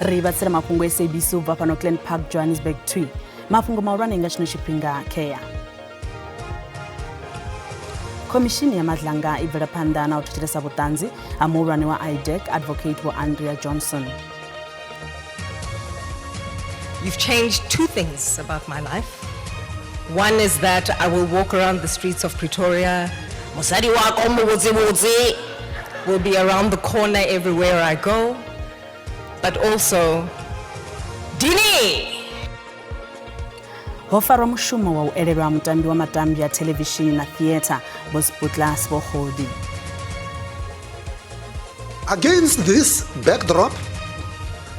Ri vhatsela mafhungo SABC u bva fhano Glen Park, Johannesburg 2. Mafhungo mahulwane nga tshino tshifhinga kea. Khomishini ya Madlanga i bvela phanḓa na u thetshelesa vhuṱanzi ha muhulwane wa IDEC Advocate Vho Andrea Johnson. You've changed two things about my life. One is that I will walk around the streets of Pretoria. Mosadi wa ka o mobotsebotse will be around the corner everywhere I go. But also, Dini! Ho farwa mushumo wa u elelwa mutambi wa matambya thelevishini na theatre Vho Sputla Sebogodi. Against this backdrop,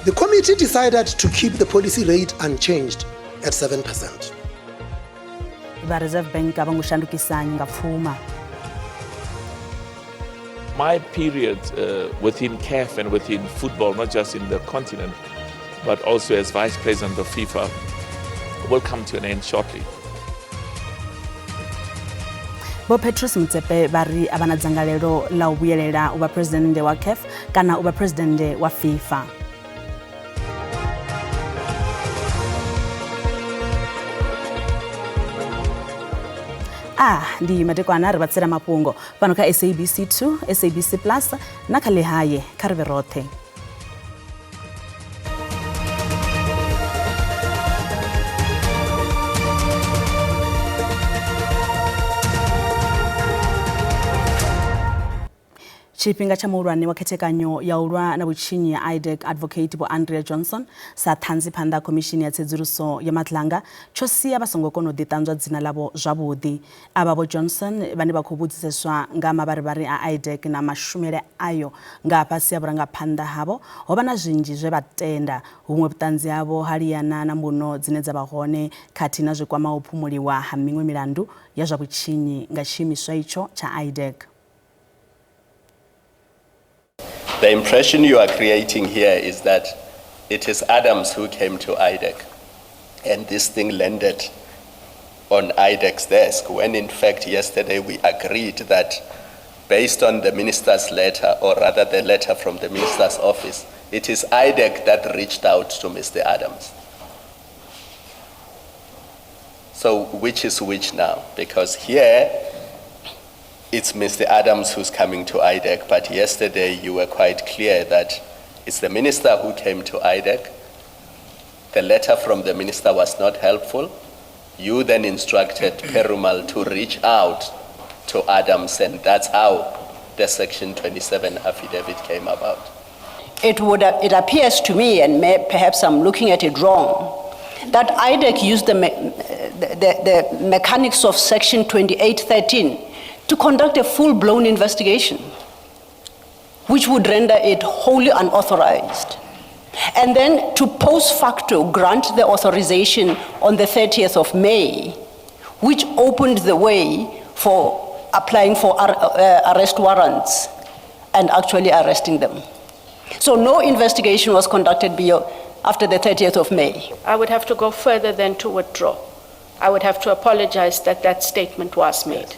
the committee decided to keep the policy rate unchanged at 7%. Vha Reserve Bank a vho ngo shandukisa nyingapfuma. My period within CAF and within football, not just in the continent, but also as vice president of FIFA, will come to an end shortly. Vho Patrice Motsepe vha ri a vha na dzangalelo ḽa u vhuyelela u vha presidennde wa CAF kana u vha presidennde wa FIFA. A ndi madekwana ri vha tsela mafhungo fhano kha SABC 2, SABC Plus na kha Lehae kha ri vhe roṱhe. Tshifhinga tsha muhulwane wa khethekanyo ya u lwa na vhutshinyi ya IDAC Advocate Vho Andrea Johnson sa ṱhanzi phanḓa ha khomishini ya tsedzuluso ya Madlanga tsho sia vha songo kona u ḓiṱanzwa dzina ḽavho zwavhuḓi. Avha Vho Johnson vhane vha khou vhudziseswa nga mavharivhari a IDAC na mashumele ayo nga fhasi ha vhurangaphanḓa havho, ho vha na zwinzhi zwe vha tenda. Huṅwe vhuṱanzi havho ha liana na mbuno dzine dza vha hone khathihi na zwi kwamaho u phumuliwa ha miṅwe milandu ya zwa vhutshinyi nga tshiimiswa itsho tsha IDAC. The impression you are creating here is that it is Adams who came to IDAC and this thing landed on IDAC's desk, when in fact yesterday we agreed that based on the minister's letter, or rather the letter from the minister's office, it is IDAC that reached out to Mr. Adams. So which is which now? Because here it's Mr. Adams who's coming to IDAC, but yesterday you were quite clear that it's the minister who came to IDAC. The letter from the minister was not helpful. You then instructed Perumal to reach out to Adams, and that's how the Section 27 affidavit came about. It appears to me, and perhaps I'm looking at it wrong, that IDAC used the mechanics of Section 2813 to conduct a full-blown investigation, which would render it wholly unauthorized. And then to post facto grant the authorization on the 30th of May, which opened the way for applying for arrest warrants and actually arresting them. So no investigation was conducted after the 30th of May. I would have to go further than to withdraw. I would have to apologize that that statement was made.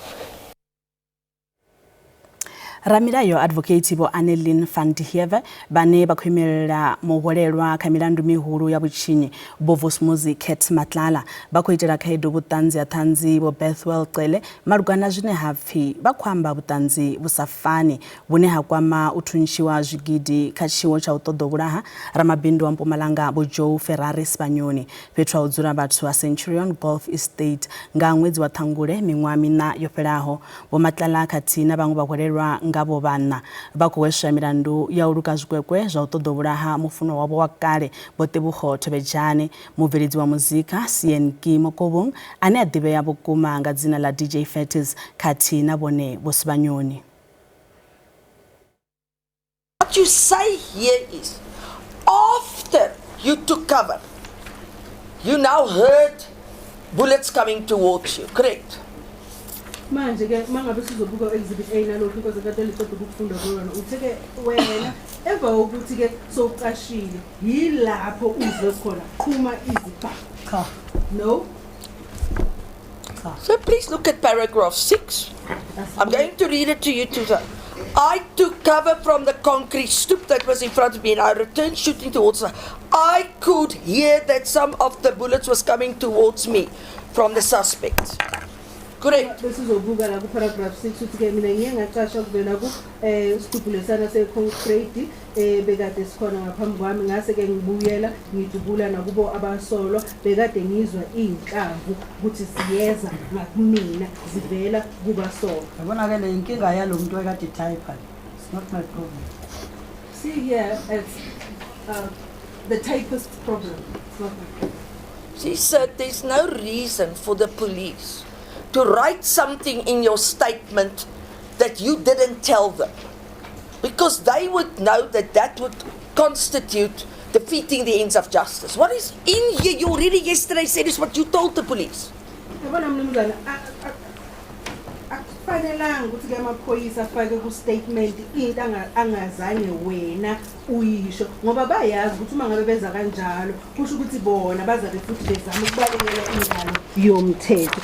Ramilayo Advocate Vho Annelien van der Heever vhane vha khou imelela muhwelelwa kha milandu mihulu ya vhutshinyi Vho Vusimuzi Cat Matlala vha khou itela khaedu vhuṱanzi ha ṱhanzi Vho Bethwell Cele malugana na zwine ha pfi vha khou amba vhuṱanzi vhu sa fani vhune ha kwama u thuntshiwa zwigidi kha tshiwo tsha u ṱoḓa u vhulaha ramabindu wa Mpumalanga Vho Joe Ferrari Sibanyoni fhethu ha u dzula vhathu ha Centurion Golf Estate nga ṅwedzi wa Ṱhangule miṅwaha miṋa yo fhelaho. Vho Matlala khathihi na vhaṅwe vhahwelelwa ngavho vhaṋa vha khou hweswa milandu ya u luka zwikwekwe zwa u ṱoḓa u vhulaha mufunwa wavho wa kale Vho Tebogo Thobejane, mubveledzi wa muzika Sean-Ki Mokobong ane a ḓivhea vhukuma nga dzina ḽa DJ Furtis khathihi na vhone Vho Sibanyoni. What you say here is, after you took cover, you now heard bullets coming towards you, correct? Manje ke mangabe sizobuka exhibit A nalokhu inkosi kade liqeda ukufunda kuyona uthe ke wena emva kokuthi ke sowucashile yilapho uzwe khona qhuma izibhamu. Cha. No. Cha. So please look at paragraph 6. I'm going to read it to you to the, I took cover from the concrete stoop that was in front of me and I returned shooting towards her. I could hear that some of the bullets was coming towards me from the suspects. Correct. Besizobuka la ku-paragraph 6 ukuthi-ke mina ngiye ngacasha kuvela ku um sigubhu lesana se-concrete um bekade sikhona ngaphambi kwami ngase-ke ngibuyela ngidubula nakubo abasolwa bekade ngizwa iy'nhlamvu ukuthi ziyeza ngakumina zivela kubasolwa. Yabona ke le inkinga yalo muntu ekade type it's not my problem. See here, it's the typist problem. It's not my problem. She said there's no reason for the police to write something in your statement that you didn't tell them, because they would know that that would constitute defeating the ends of justice. What is in here, you already yesterday said is what you told the police. Yabona mnumzane, akufanelanga ukuthi ke amaphoyisa afake ku-statement into angazange wena uyisho, ngoba bayazi ukuthi uma ngabe benza kanjalo kusho ukuthi bona bazabe futhi bezama ukubalekela ingalo yomthetho.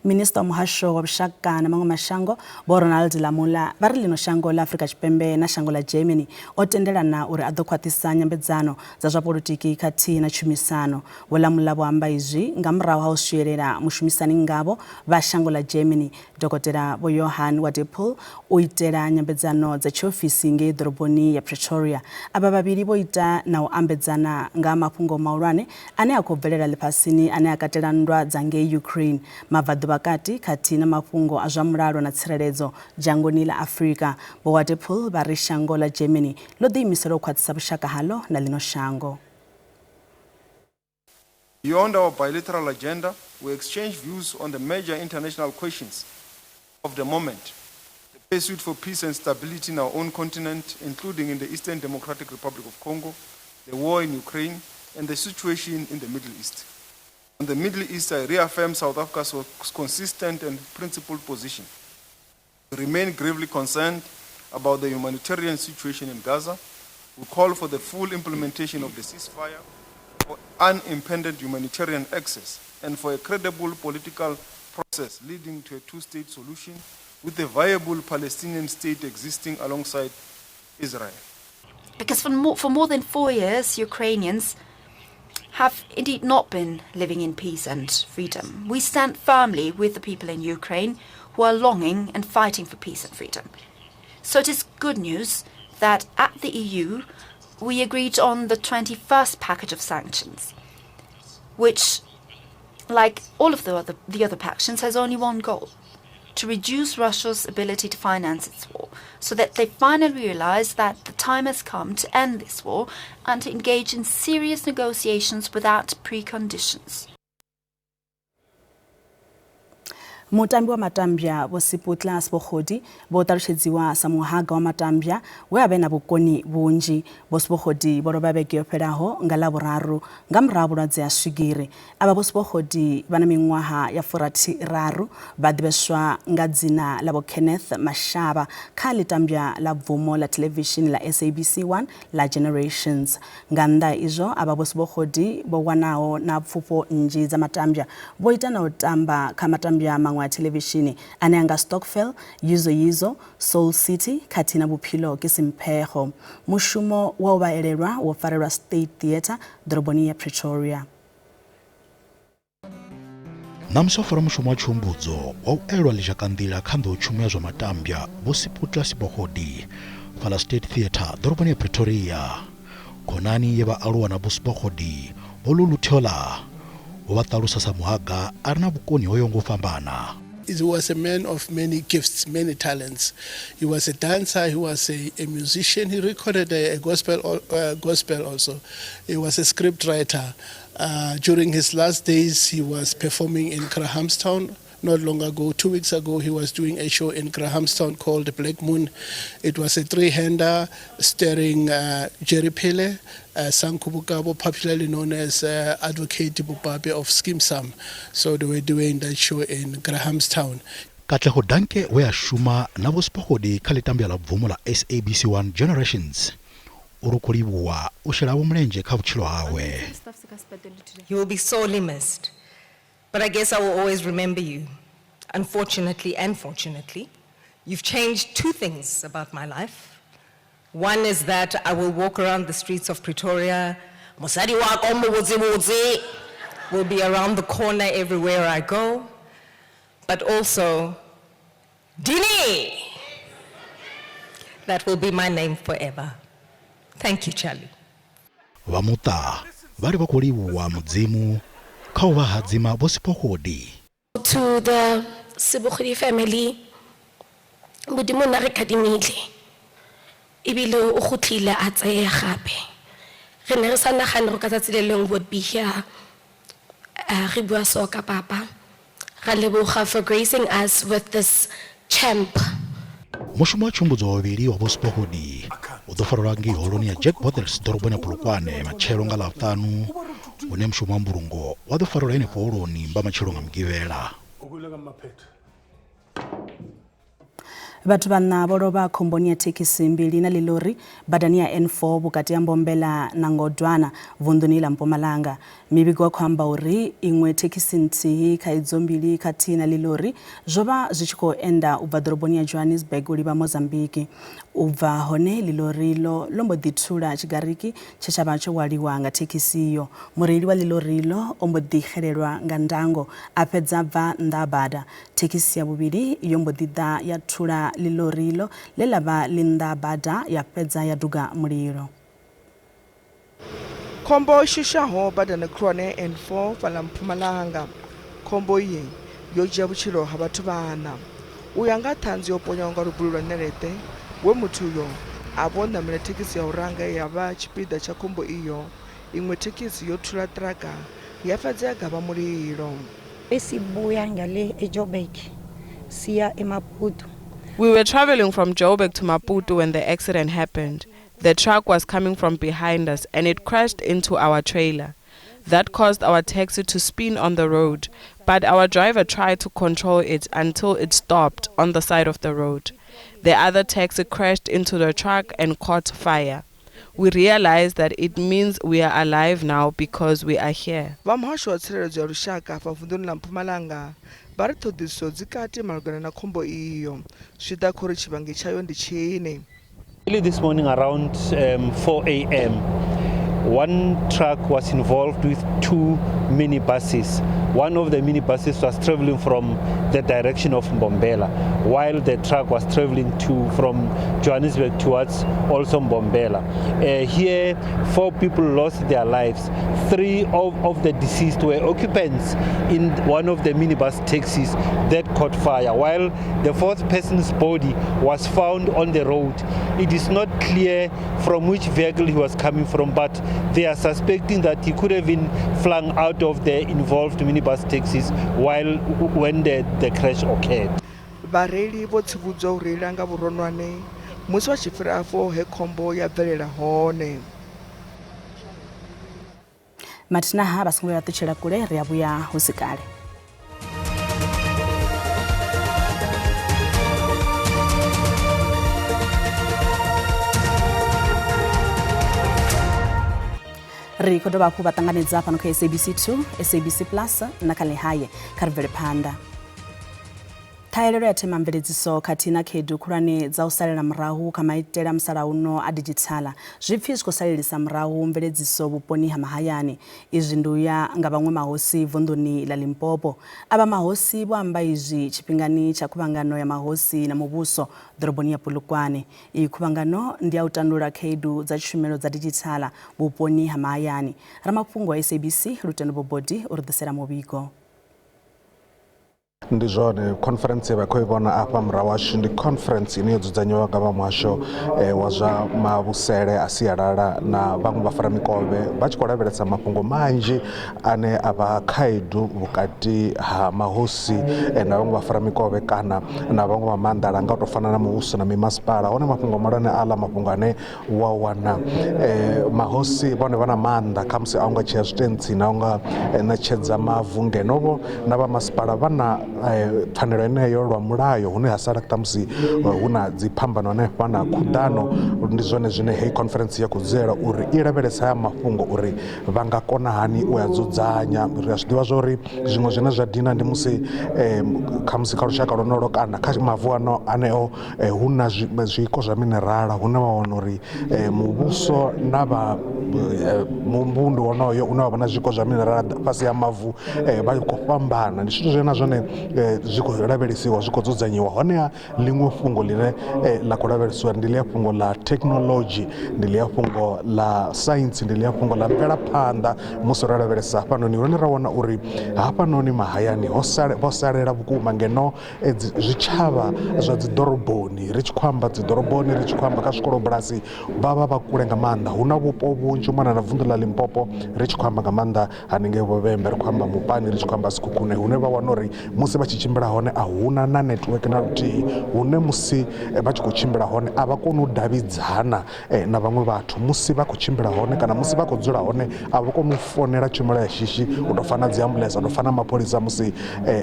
Minista wa muhasho wa vhushaka na maṅwe mashango Vho Ronald Lamola vha ri ḽino shango ḽa Afrika Tshipembe na shango ḽa Germany o tendelana uri a ḓo khwaṱhisa nyambedzano dza zwa polotiki khathihi na tshumisano. Vho Lamola vho amba izwi nga murahu ha u swielela mushumisani ngavho vha shango ḽa Germany Dokotela Vho Johann Wadephul u itela nyambedzano dza tshiofisi ngei ḓoroboni ya Pretoria. Avha vhavhili vho ita na u ambedzana nga mafhungo mahulwane ane a khou bvelela ḽifhasini ane a katela nndwa dza ngei Ukraine, mabvaḓuvha kati khathihi na mafhungo a zwa mulalo na tsireledzo dzhangoni ḽa Afrika. Vho Wadephul vha ri shango ḽa Germany ḽo ḓiimisela u khwaṱhisa vhushaka haḽo na ḽino shango. Beyond our bilateral agenda, we exchange views on the major international questions of the moment, the pursuit for peace and stability in our own continent, including in the Eastern Democratic Republic of Congo, the war in Ukraine, and the situation in the Middle East. On the Middle East, I reaffirm South Africa's consistent and principled position. We remain gravely concerned about the humanitarian situation in Gaza. We call for the full implementation of the ceasefire, for unimpeded humanitarian access, and for a credible political process leading to a two-state solution with a viable Palestinian state existing alongside Israel. Because for more than 4 years, Ukrainians have indeed not been living in peace and freedom. We stand firmly with the people in Ukraine who are longing and fighting for peace and freedom. So it is good news that at the EU we agreed on the 21st package of sanctions, which, like all of the other packages, has only one goal: to reduce Russia's ability to finance its war, so that they finally realize that the time has come to end this war and to engage in serious negotiations without preconditions. Mutambi wa matambya Vho Seputla Sebogodi vho ṱalutshedziwa sa muhaga wa matambya we a vhe na vhukoni vhunzhi. Vho Sebogodi vho lovha vhege yo fhelaho nga Ḽavhuraru nga murahu ha vhulwadze ha swigiri. Avha Vho Sebogodi vha na miṅwaha ya 63, vha ḓivheswa nga dzina ḽa Vho Kenneth Mashaba kha ḽitambya ḽa bvumo ḽa thelevishini ḽa SABC 1 ḽa Generations. Nga nnḓa ha izwo, avha Vho Sebogodi vho wanaho na pfufho nnzhi dza matambya vho ita na u tamba kha matambya maṅwe a thelevishini ane a nga Stokvel, Yizo Yizo, Soul City khathihi na Vhuphilo ke Semphego. Mushumo wa u vha elelwa wo farelwa State Theatre ḓoroboni ya Pretoria. Ṋamusi o fara mushumo wa tshihumbudzo wa u elelwa ḽizhakanḓila kha nḓowetshumo ya zwa matambya Vho Seputla Sebogodi fhaḽa State Theatre ḓoroboni ya Pretoria. Khonani ye vha aluwa na Vho Sebogodi Vho Lulu Thiola vho vha ṱalusa sa muhaga a re na vhukoni ho yaho nga u fhambana. He was a man of many gifts, many talents. He was a dancer, he was a musician, he recorded a gospel also. He was a script writer. During his last days, he was performing in Grahamstown. Not long ago, 2 weeks ago, he was doing a show in Grahamstown called The Black Moon. It was a three-hander starring Jerry Pele, Sanku Bokabo, popularly known as Advocate Bopape of Skeem Saam. So they were doing that show in Grahamstown. Katlego Danke we a shuma na Vho Sebogodi kha ḽitambya ḽa bvumo ḽa SABC 1 Generations. U ri khou livhuwa u shela vho mulenzhe kha vhutshilo hawe. You will be sorely missed, but I guess I will always remember you Unfortunately and fortunately, you've changed two things about my life. One is that I will walk around the streets of Pretoria, mosadi wa ka o mobotsebotse will be around the corner everywhere I go, but also, Dini! That will be my name forever. Thank you, Charlie. Vha muṱa vha ri vha khou livhuwa Mudzimu kha u vha hadzima Vho Siphogodi. To the Sebogodi family, Modimo nna re kadimile ebile o kgutlile a tseya gape. Re ne re sa nagane go ka tsatsi le lengwe would be here re bua so ka papa. Ra leboga for gracing us with this champ. Mushumo wa tshiumbudzo wa vhuvhili wa Vho Siphogodi u ḓo farelwa ngei holoni ya Jack Bothels ḓoroboni ya Polokwane matshelo nga Ḽavhuṱanu, hune mushumo wa mbulungo wa ḓo farelwa henefho holoni mba matshelo nga Mugivhela. Vhathu vhanna vho lovha khomboni ya thekhisi mbili na ḽiḽori badani ya N4 vhukati ha Mbombela na Ngodwana vunḓuni ḽa Mpumalanga. Mivhigo ya khou amba uri iṅwe thekhisi nthihi kha idzo mbili khathihi na ḽiḽori zwo vha zwi tshi khou enda u bva ḓoroboni ya Johannesburg u livha Mozambique. U bva hone ḽiḽori iḽo ḽo mbo ḓi thula tshigariki tshe tsha vha tsho hwaliwa nga thekhisi iyo. Mureili wa ḽiḽori iḽo o mbo ḓi xelelwa nga ndango a fhedza bva nnḓa ha bada. Thekhisi ya vhuvhili yo mbo ḓi ḓa ya thula ḽiḽori iḽo ḽe ḽa vha ḽi nnḓa ha bada ya fhedza ya duga mulilo. Khombo i shushaho badani khulwane ya N4 fhaḽa Mpumalanga. Khombo iyi yo dzhia vhutshilo ha vhathu vhaṋa. U ya nga ṱhanzi yo ponyaho nga lubuli lwa ṋeleṱe, we muthu uyo a vha o ṋamela thekhisi ya u ranga ye ya vha tshipiḓa tsha khombo iyo, iṅwe thekhisi yo thula ṱiraka ya fhedza ya gavha mulilo. Besibuya ngale eJoburg siya eMaputo. We were traveling from Joburg to Maputo when the accident happened. The truck was coming from behind us and it crashed into our trailer. That caused our taxi to spin on the road, but our driver tried to control it until it stopped on the side of the road. The other taxi crashed into the truck and caught fire. We realize that it means we are alive now because we are here. Vha muhasho wa tsireledzo ya lushaka afha vunḓuni ḽa Mpumalanga vha ri ṱhoḓisiso dzi kati malugana na khombo iyo. Zwi ḓa kha uri tshivhangi tshayo ndi tshini. Early this morning around 4 a.m., one truck was involved with two minibuses. One of the minibuses was traveling from the direction of Mbombela, while the truck was traveling from Johannesburg towards also Mbombela. Here, 4 people lost their lives. 3 of the deceased were occupants in one of the minibus taxis that caught fire, while the 4th person's body was found on the road. It is not clear from which vehicle he was coming from, but they are suspecting that he could have been flung out of the involved minibus taxis when the crash occurred. Vhareili vho tsivhudzwa u reila nga vhuronwane musi vha tshi fhira afho he khombo ya bvelela hone. Mathina vha songo vhuya vha ṱutshela kule, ri a vhuya hu si kale. Ri khou dovha hafhu vha ṱanganedza fhano kha SABC 2, SABC Plus na kha Lehae. Kha ri bvele phanḓa. Ṱhahelelo ya themamveledziso khathihi na khaedu khulwane dza u salela murahu kha maitele a musalauno a didzhithala zwi pfi zwi khou salelisa murahu mveledziso vhuponi ha mahayani. Izwi ndi u ya nga vhaṅwe mahosi vunḓuni ḽa Limpopo. Avha mahosi vho amba izwi tshifhingani tsha khuvhangano ya mahosi na muvhuso ḓoroboni ya Polokwane. Iyi khuvhangano ndi ya u tandulula khaedu dza tshumelo dza didzhithala vhuponi ha mahayani. Ramafhungo wa SABC Lutendo Bobodi u ri ḓisela muvhigo. Ndi zwone conference ye vha khou i vhona afha murahu hashu ndi conference ine yo dzudzanyiwa nga vha muhasho wa zwa mavhusele a sialala na vhaṅwe vhafaramikovhe vha tshi khou lavhelesa mafhungo manzhi ane a vha khaedu vhukati ha mahosi na vhaṅwe vhafaramikovhe kana na vhaṅwe vha maanḓalanga nga u tou fana na muvhuso na mimasipala. Hone mafhungo mahulwane aḽa mafhungo ane wa wana mahosi vhone vha na maanḓa khamusi a unga tshea zwitentsi na unga ṋetshedza mavu, ngeno vho na vha masipala vha na pfanelo yeneyo lwa mulayo hune ha sala ṱhamusi hu na dzi phambano hanefha na khuḓano. Ndi zwone zwine heyi conference ya khou dzulela uri i lavhelesa haya mafhungo uri vha nga kona hani u ya dzudzanya. Ri a zwi ḓivha zwa uri zwiṅwe zwine zwa dina ndi musi khamusi kha lushaka lwonolo kana kha mavu ano aneo hu na zwiko zwa minerala hune wa wana uri muvhuso na vha muvhundu wonoyo une wa vha na zwiko zwa minerala fhasi ha mavu vha khou fhambana. Ndi zwithu zwine na zwone zwi khou lavhelesiwa, zwi khou dzudzanyiwa. Honeha ḽiṅwe fhungo ḽine ḽa khou lavhelesiwa ndi ḽia fhungo ḽa thekinoḽodzhi, ndi ḽia fhungo ḽa saintsi, ndi ḽia fhungo ḽa mvelaphanḓa. Musi ro lavhelesa hafhanoni hune ra wana uri hafhanoni mahayani ho sale, vho salela vhukuma ngeno zwitshavha zwa dzi ḓoroboni, ri tshi khou amba dzi ḓoroboni, ri tshi khou amba kha zwikolobulasi, vha vha vha kule nga maanḓa. Hu na vhupo vhunzhi u mona na vunḓu ḽa Limpopo, ri tshi khou amba nga maanḓa haningei Vho-Vhembe, ri khou amba Mupani, ri tshi khou amba Sekhukhune, hune vha wana uri musi vha tshi tshimbila hone a huna na network na luthihi, hune musi vha tshi khou tshimbila hone a vha koni u davhidzana na vhaṅwe vhathu. Musi vha khou tshimbila hone kana musi vha khou dzula hone a vha koni u fonela tshumelo ya shishi, u tou fana dzi ambuḽentse, u tou fana mapholisa musi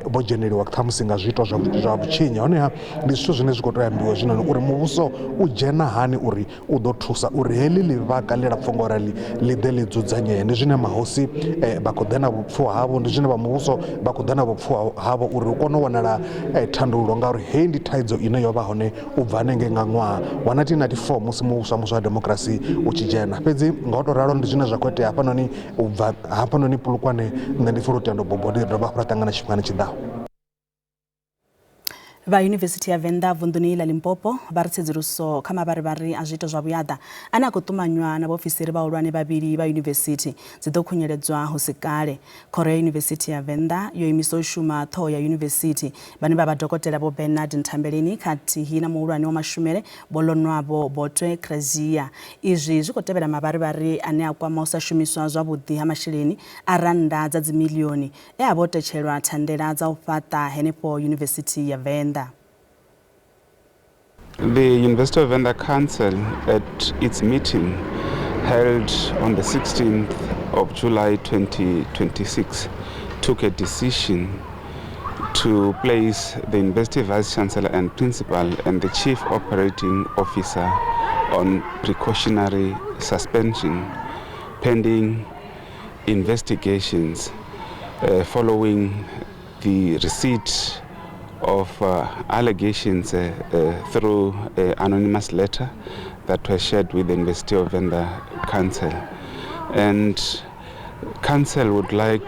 vho dzheneliwa ṱhamusi nga zwiito zwa vhutshinyi. Honeha ndi zwithu zwine zwi khou tea u ambiwa hezwinoni uri muvhuso u dzhena hani uri u ḓo thusa uri heḽi ḽivhaka ḽilapfu ngo rali ḽi ḓe ḽi dzudzanyee. Ndi zwine mahosi vha khou ḓa na vhupfhiwa havho, ndi zwine vha muvhuso vha khou ḓa na vhupfhiwa havho uri hu kone u wanala thandululo, ngauri heyi ndi thaidzo ine yo vha hone u bva hanengei nga ṅwaha wa 1994 musi muvhuso muswa wa demokirasi u tshi dzhena. Fhedzi nga u tou ralo ndi zwine zwa khou itea hafhanoni u bva hafhanoni Polokwane. Nṋe ndi pfi Lutendo Bobodi, ri dovha hafhu ra ṱangana tshifhingani tshi ḓaho. Vha Yunivesithi ya Venḓa vunḓuni ḽa Limpopo vha ri tsedzuluso kha mavharivhari a zwiito zwa vhuyaḓa ane a khou ṱumanywa na vhaofisiri vhahulwane vhavhili vha yunivesithi dzi ḓo khunyeledzwa hu si kale. Khoro ya Yunivesithi ya Venḓa yo imisa u shuma ṱhoho ya yunivesithi vhane vha vha Dokotela Vho Bernard Nthambeleni khathihi na muhulwane wa mashumele Vho Lonwabo Botwe Krezia. Izwi zwi khou tevhela mavharivhari ane a kwama u sa shumiswa zwavhuḓi ha masheleni a rannda dza dzimiḽioni e a vha o tetshelwa thandela dza u fhaṱa henefho Yunivesithi ya Venḓa. The University of Venda Council at its meeting held on the 16th of July 2026 took a decision to place the University Vice Chancellor and Principal and the Chief Operating Officer on precautionary suspension pending investigations following the receipt of allegations through an anonymous letter that was shared with the University of Venda Council. And Council would like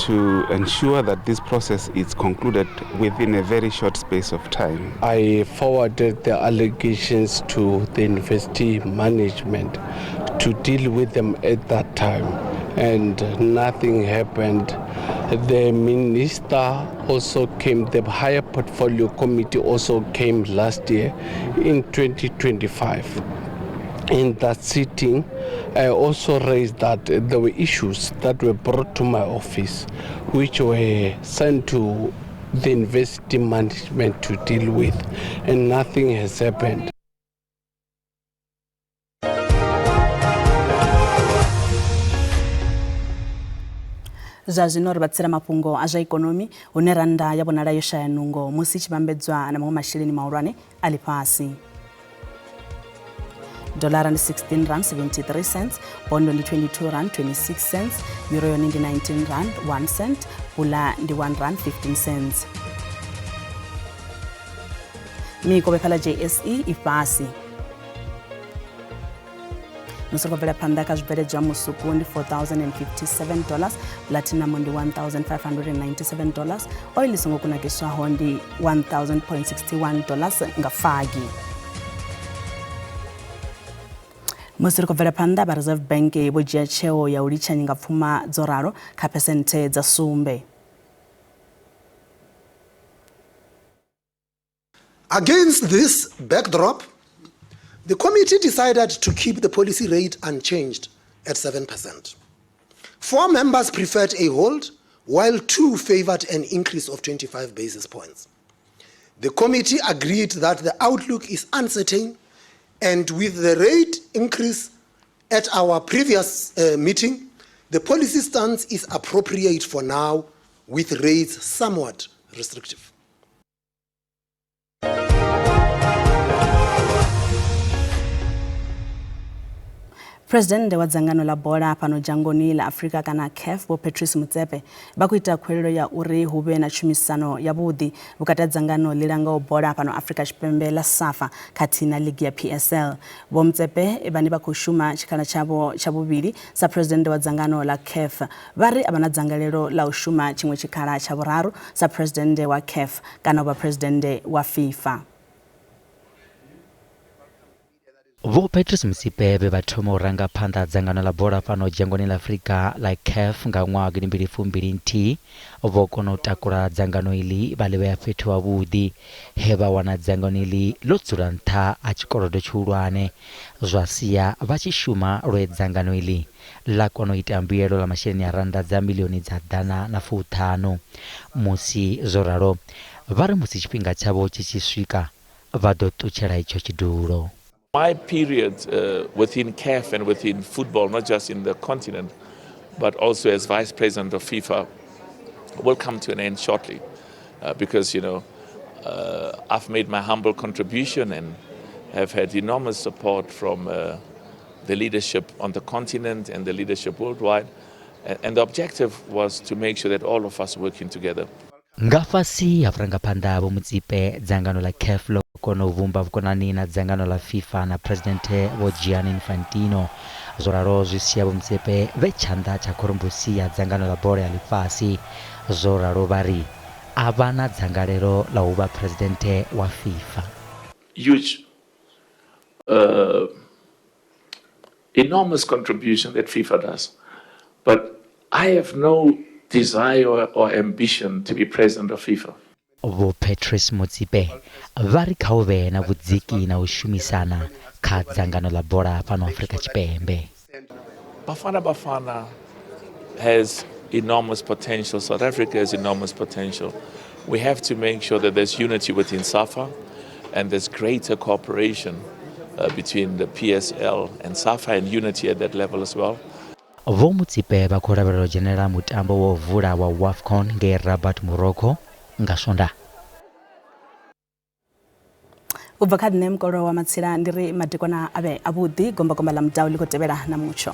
to ensure that this process is concluded within a very short space of time. I forwarded the allegations to the university management to deal with them at that time, and nothing happened. The minister also came, the higher portfolio committee also came last year in 2025. In that sitting, I also raised that there were issues that were brought to my office, which were sent to the university management to deal with, and nothing has happened. Zwa zwino ri vha tsela mafhungo a zwa ikonomi hune rannda ya vhonala yo shaya nungo musi i tshi vhambedzwa na maṅwe masheleni mahulwane a ḽifhasi. Dollara ndi 16 rand 73 cents, bondo ndi 22 rand 26 cents, euro yone ndi 19 rand 1 cent, pula ndi 1 rand 15 cents. Mikovhe fhaḽa JSE i fhasi. Musi ri khou bvela phanḓa kha zwibveledzwa musuku ndi 4057 dollars, platinum ndi 1597 dollars, oil i songo kunakiswaho ndi 1000.61 dollars nga fagi. Musi ri khou bvela phanḓa, vha Reserve Bank vho dzhia tsheo ya u litsha nyingapfuma dzo ralo kha phesenthe dza sumbe. Against this backdrop, the committee decided to keep the policy rate unchanged at 7%. 4 members preferred a hold, while 2 favored an increase of 25 basis points. The committee agreed that the outlook is uncertain, and with the rate increase at our previous meeting, the policy stance is appropriate for now, with rates somewhat restrictive. Presidennde wa dzangano ḽa bola fhano dzhangoni ḽa Afrika kana CAF Vho Patrice Motsepe vha khou ita khuwelelo ya uri hu vhe na tshumisano yavhuḓi vhukati ha dzangano ḽi langaho bola fhano Afrika Tshipembe ḽa SAFA khathihi na ligi ya PSL. Vho Motsepe vhane vha khou shuma tshikhala tshavho tsha vhuvhili sa Phresidennde wa dzangano ḽa CAF vha ri a vha na dzangalelo ḽa u shuma tshiṅwe tshikhala tsha vhuraru sa Phresidennde wa CAF kana u vha Phresidennde wa FIFA. Vho Patrice Motsepe vhe vha thoma u ranga phanḓa dzangano ḽa bola fhano dzhangoni ḽa Afrika ḽa CAF nga ṅwaha wa gidimbili fumbili nthihi, vho kona u takula dzangano iḽi vha ḽi vhea fhethu havhuḓi he vha wana dzangano iḽi ḽo dzula nṱha ha tshikolodo tshihulwane, zwa sia vha tshi shuma lwe dzangano iḽi ḽa kona u ita mbuyelo ḽa masheleni a rannda dza miḽioni dza 150. Musi zwo ralo, vha ri musi tshifhinga tshavho tshi tshi swika vha ḓo ṱutshela itsho tshidulo. My period within CAF and within football, not just in the continent, but also as vice president of FIFA, will come to an end shortly, because, you know, I've made my humble contribution and have had enormous support from the leadership on the continent and the leadership worldwide. And the objective was to make sure that all of us working together. Nga fhasi ha vhurangaphanḓa Vho Motsepe, dzangano ḽa CAF ḽo kona u vhumba vhukonani na dzangano ḽa FIFA na Phresidennde Vho Gianni Infantino. Zwo ralo zwi sia Vho Motsepe vhe tshanḓa tsha khorombusi ya dzangano ḽa bola ya ḽifhasi. Zwo ralo vha ri a vha na dzangalelo ḽa u vha Phresidennde wa FIFA. Huge, enormous contribution that FIFA does. But I have no desire or ambition to be president of FIFA. Vho Patrice Motsepe vha ri kha hu vhe na vhudziki na u shumisana kha dzangano ḽa bola fhano Afrika Tshipembe. Bafana Bafana has enormous potential. South Africa has enormous potential. We have to make sure that there's unity within SAFA and there's greater cooperation between the PSL and SAFA and unity at that level as well. Vho Motsepe vha khou lavhelela u dzhenela mutambo wa u vula wa WAFCON ngei Rabat, Morocco nga Swondaha. U bva kha nṋe mukolo wa matsila ndi ri madekwana a vhe avhuḓi, gombagomba ḽa mudau ḽi khou tevhela na mutsho.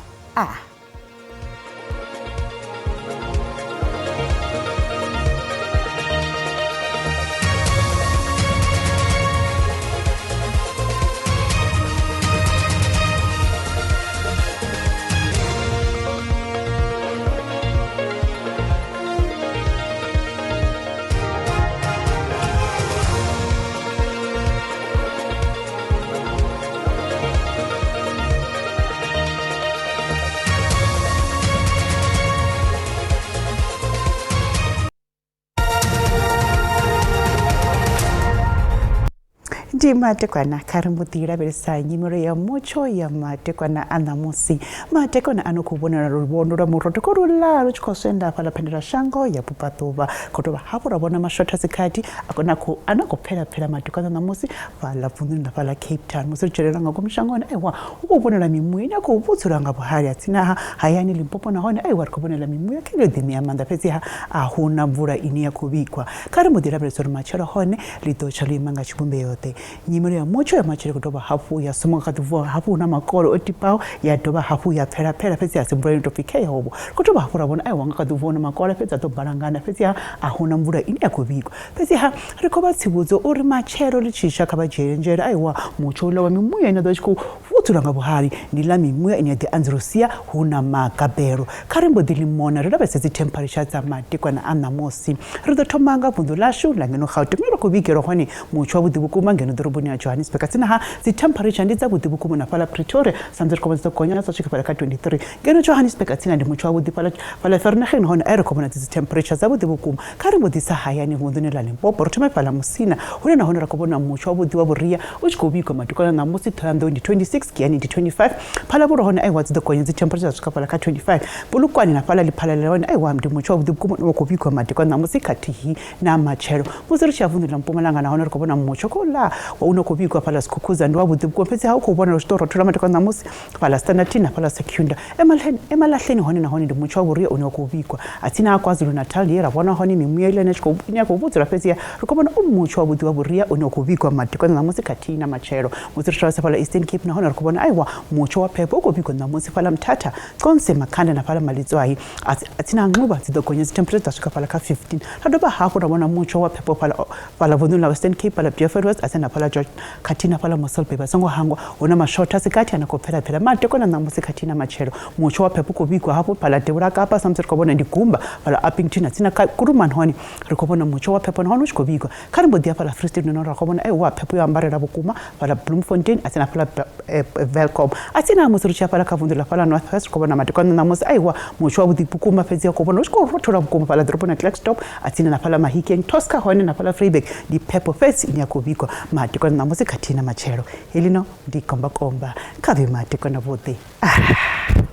Ndi madekwana kha ri mbo ḓi lavhelesa nyimelo ya mutsho ya madekwana a ṋamusi. Madekwana ano khou vhonala luvhondo lwa murotho khou luḽa lu tshi khou swenda fhaḽa phendela shango ya vhubvaḓuvha. Khou dovha hafhu ra vhona mashotha dzikhadi a khou pfela pfela madekwana ṋamusi fhaḽa vunḓuni ḽa fhaḽa Cape Town. Musi ri dzhenelela nga ngomu shangoni aiwa hu khou vhonala mimuya ine ya khou vhudzula nga vhuhali ha tsini hayani Limpopo, nahone aiwa ri khou vhonala mimuya kha ḓi ṋea maanḓa, fhedziha a hu na mvula ine ya khou vhigwa. Kha ri mbo ḓi lavhelesa uri matshelo hone ḽi ḓo tsha ḽo ima nga tshivhumbeo ḓe. Nyimelo ya mutsho ya matshelo i khou dovha hafhu ya sumuka kha ḓi hafhu hu na makole o tipaho, ya dovha hafhu ya pfela pfela, fhedzi a si mvula ino tou pfi khea hovho. Ri khou dovha hafhu ra vhona aiwa nga kha ḓi vhona makole fhedzi a ḓo balangana, fhedziha a hu na mvula ine ya khou vhigwa. Fhedziha ri khou vha tsivhudzo uri matshelo ḽi tshi tsha kha vha dzhiele nzhele aiwa mutsho uḽa wa mimuya ine ya ḓo tshi khou vhudzula nga vhuhali ndi ḽa mimuya ine ya ḓi anzela u sia hu na magabelo. Kha ri mbo ḓi limona ri lavhelese dzi temperature dza madekwana a ṋamusi. Ri ḓo thoma nga vunḓu ḽashu ḽa ngeno Gauteng hune ra khou vhigelwa hone mutsho wavhuḓi vhukuma ngeno ḓoroboni ya Johannesburg. Atsina ha dzi temperature ndi dzavhuḓi vhukuma na fhaḽa Pretoria sa musi ri khou vhona dzi ḓo gonya dza swika fhaḽa kha 23. Ngeno Johannesburg atsina ndi mutsho wavhuḓi fhaḽa fhaḽa Vereeniging hone a ri khou vhona dzi temperature dzavhuḓi vhukuma. Kha ri mbo ḓi tsa hayani vunḓuni ḽa Limpopo ri thome fhaḽa Musina hune nahone ra khou vhona mutsho wavhuḓi wa vhuria u tshi khou vhigwa madekwana ṋamusi Ṱhohoyanḓou ndi 26. Giyani ndi 25, Phalaborwa hone aiwa dzi ḓo gonya dzi temperature dza swika fhaḽa kha 25, Polokwane na fhaḽa Lephalale hone aiwa ndi mutsho wavhuḓi vhukuma une wa khou vhigwa madekwana ṋamusi khathihi na matshelo. Musi ri tshi ya vunḓuni ḽa Mpumalanga nahone ri khou vhona mutsho khou ḽa wa une khou vhigwa fhaḽa Skukuza ndi wavhuḓi vhukuma fhedzi ha u khou vhonala u tshi tou rothola madekwana ṋamusi fhaḽa Standerton na fhaḽa Secunda. Emalahleni hone nahone ndi mutsho wa vhuria une wa khou vhigwa. Atsina ha KwaZulu-Natal ndi he ra vhona hone mimuya iḽa ine ya khou vhudzula fhedziha ri khou vhona u mutsho wavhuḓi wa vhuria une wa khou vhigwa madekwana ṋamusi khathihi na matshelo. Musi ri tshi lavhelesa fhaḽa Eastern Cape nahone ri khou vhona aiwa mutsho wa phepho u khou vhigwa ṋamusi fhaḽa Mthatha, Conse, Makhanda na fhaḽa Malitswai. Atsina ha Nxuba dzi ḓo gonya dzi temperature dza swika fhaḽa kha 15. Ra dovha hafhu ra vhona mutsho wa phepho fhaḽa fhaḽa vunḓuni ḽa Western Cape fhaḽa Beaufort West atsina fhaḽa George khathihi na fhaḽa Mossel Bay. Vha songo hangwa hu na mashotha a si gathi ane a khou bvela bvela madekwana ṋamusi khathihi na matshelo. Mutsho wa phepho u khou vhigwa hafhu fhaḽa Devhula Kapa sa musi ri khou vhona ndi gumba fhaḽa Upington atsina Kuruman hone ri khou vhona mutsho wa phepho nahone u tshi khou vhigwa. Kha ri mbo ḓi ya fhaḽa Free State nahone ra khou vhona wa phepho yo ambarela vhukuma fhaḽa Bloemfontein atsina fhaḽa Welkom. Atsina musi ri tshi ya fhaḽa kha vunḓu ḽa fhaḽa North West ri khou vhona madekwana ṋamusi aiwa mutsho wavhuḓi vhukuma fhedzi khou vhona hu tshi khou rothola vhukuma fhaḽa ḓoroboni ya Klerksdorp atsina na fhaḽa Mahikeng Tosca hone na fhaḽa Vryburg ndi phepho fhedzi ine ya khou vhigwa madekwana ṋamusi khathihi na matshelo. Heḽino ndi kombakomba kha vhe madekwana vhuḓi. Ah.